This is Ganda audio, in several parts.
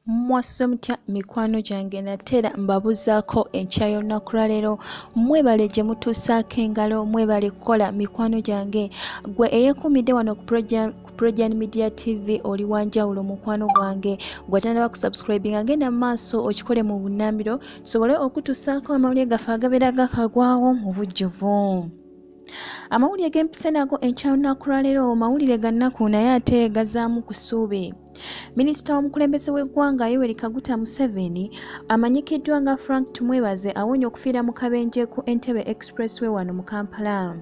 Mwasuze mutya mikwano gyange nate era mbabuzaako enkya y'olunaku lwaleero mwebale gye mutuusaako engalo mwebale kukola mikwano gyange gwe eyeekuumidde wano ku Projan Media TV oli wanjawulo mukwano gwange gwe atanaba kusubscribinga genda mu maaso okikole mu bunnambiro tusobole okutuusaako amawulire gaffe agabeera gakagwawo mu bujjuvu. Amawulire g'empise nago enkya y'olunaku lwaleero mawulire ga nnaku naye ate gazaamu ku ssuubi. Minisita w'omukulembeze w'eggwanga Yoweri Kaguta Museveni amanyikiddwa nga Frank Tumwebaze awonye okufiira mu kabenje ku Entebbe Expressway wano mu Kampala.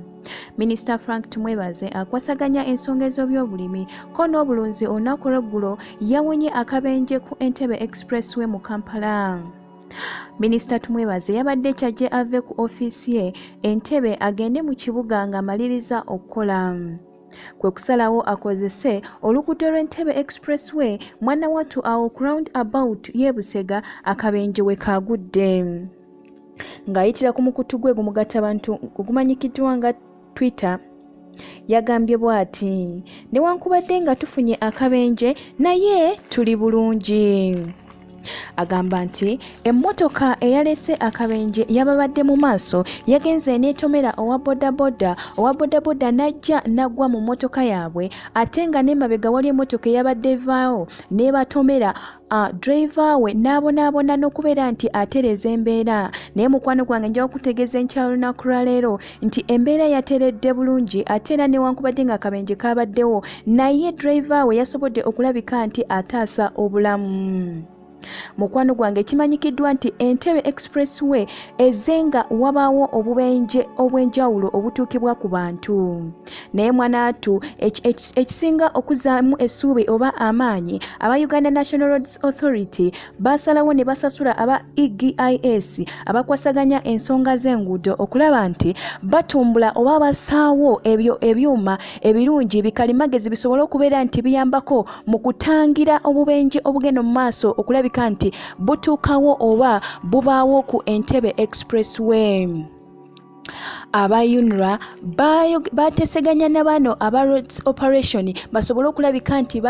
Minisita Frank Tumwebaze akwasaganya ensonga ez'obyobulimi ko n'obulunzi olunaku olweggulo yawonye akabenje ku Entebbe Expressway mu Kampala. Minisita Tumwebaze yabadde kyajje ave ku ofiisi ye Entebbe agende mu kibuga ng'amaliriza okukola. Kwe kusalawo akozese oluguudo lw'Entebbe Expressway mwana wattu awo ku round about y'e Busega akabenje we kaagudde. Ng'ayitira ku mukutu gwe gumugattabantu ogumanyikiddwa nga Twitter yagambye bw'ati, Newankubadde nga tufunye akabenje naye tuli bulungi. Agamba nti emmotoka eyaleese akabenje yababadde mu maaso yagenze n'etomera owa bodaboda, owa bodaboda n'ajja n'aggwa mu mmotoka yaabwe ate nga n'emabega wali emmotoka eyabadde evaawo n'ebatomera driver we n'abonaabona n'okubeera nti atereeza embeera naye mukwano gwange nja okutegeeza enkya olunaku lwa leero nti embeera yateredde bulungi ate era newankubadde nga akabenje kaabaddewo naye driver we yasobodde okulabika nti ataasa obulamu. Mukwano gwange kimanyikiddwa nti Entebbe Expressway eze nga wabaawo obubenje obw'enjawulo obutuukibwa ku bantu naye mwanaatu ekisinga okuzaamu essuubi oba amaanyi aba Uganda National Roads Authority baasalawo ne basasula aba EGIS abakwasaganya ensonga z'enguudo okulaba nti batumbula oba basaawo ebyo ebyuma ebirungi bikalimagezi bisobole okubeera nti biyambako mu kutangira obubenje obugenda mu maaso okulabika nti butuukawo oba bubaawo ku Entebbe Expressway. Aba UNRA bateeseganya na bano aba Roads Operation basobole okulabika nti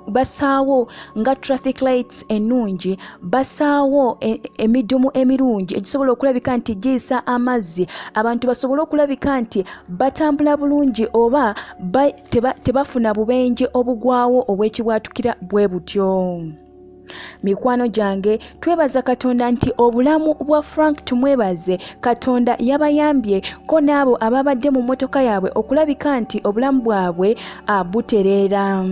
basaawo nga traffic lights ennungi, basaawo emidumu emirungi egisobola okulabika nti giyisa amazzi abantu basobole okulabika nti batambula bulungi oba tebafuna bubenje obugwawo obw'ekibwatukira bwe butyo. Mikwano gyange twebaza Katonda nti obulamu bwa Frank Tumwebaze Katonda yabayambye ko n'abo ababadde mu mmotoka yaabwe okulabika nti obulamu bwabwe butereera.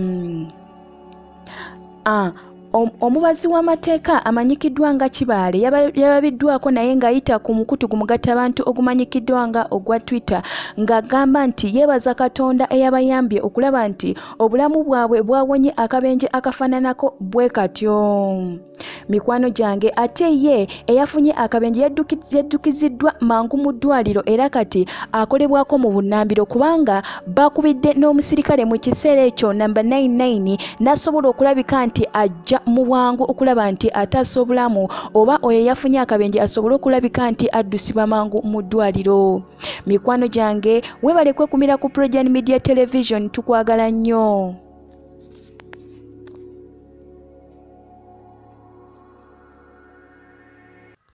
Omubazi w'amateeka amanyikiddwa nga Kibaale yababiddwako naye ng'ayita ku mukutu gumugattabantu ogumanyikiddwa nga ogwa Twitter ng'agamba nti yeebaza Katonda eyabayambye okulaba nti obulamu bwabwe bwawonye akabenje akafaananako bwe katyo. Mikwano gyange ate ye eyafunye akabenje yaddukiziddwa mangu mu ddwaliro era kati akolebwako mu bunnambiro kubanga bakubidde n'omusirikale mu kiseera ekyo namba 99 n'asobola okulabika nti ajja mu bwangu okulaba nti ataasa obulamu oba oyo eyafunye akabenje asobole okulabika nti addusibwa mangu mu ddwaliro. Mikwano gyange webale kwekumira ku Progen Media Television, tukwagala nnyo.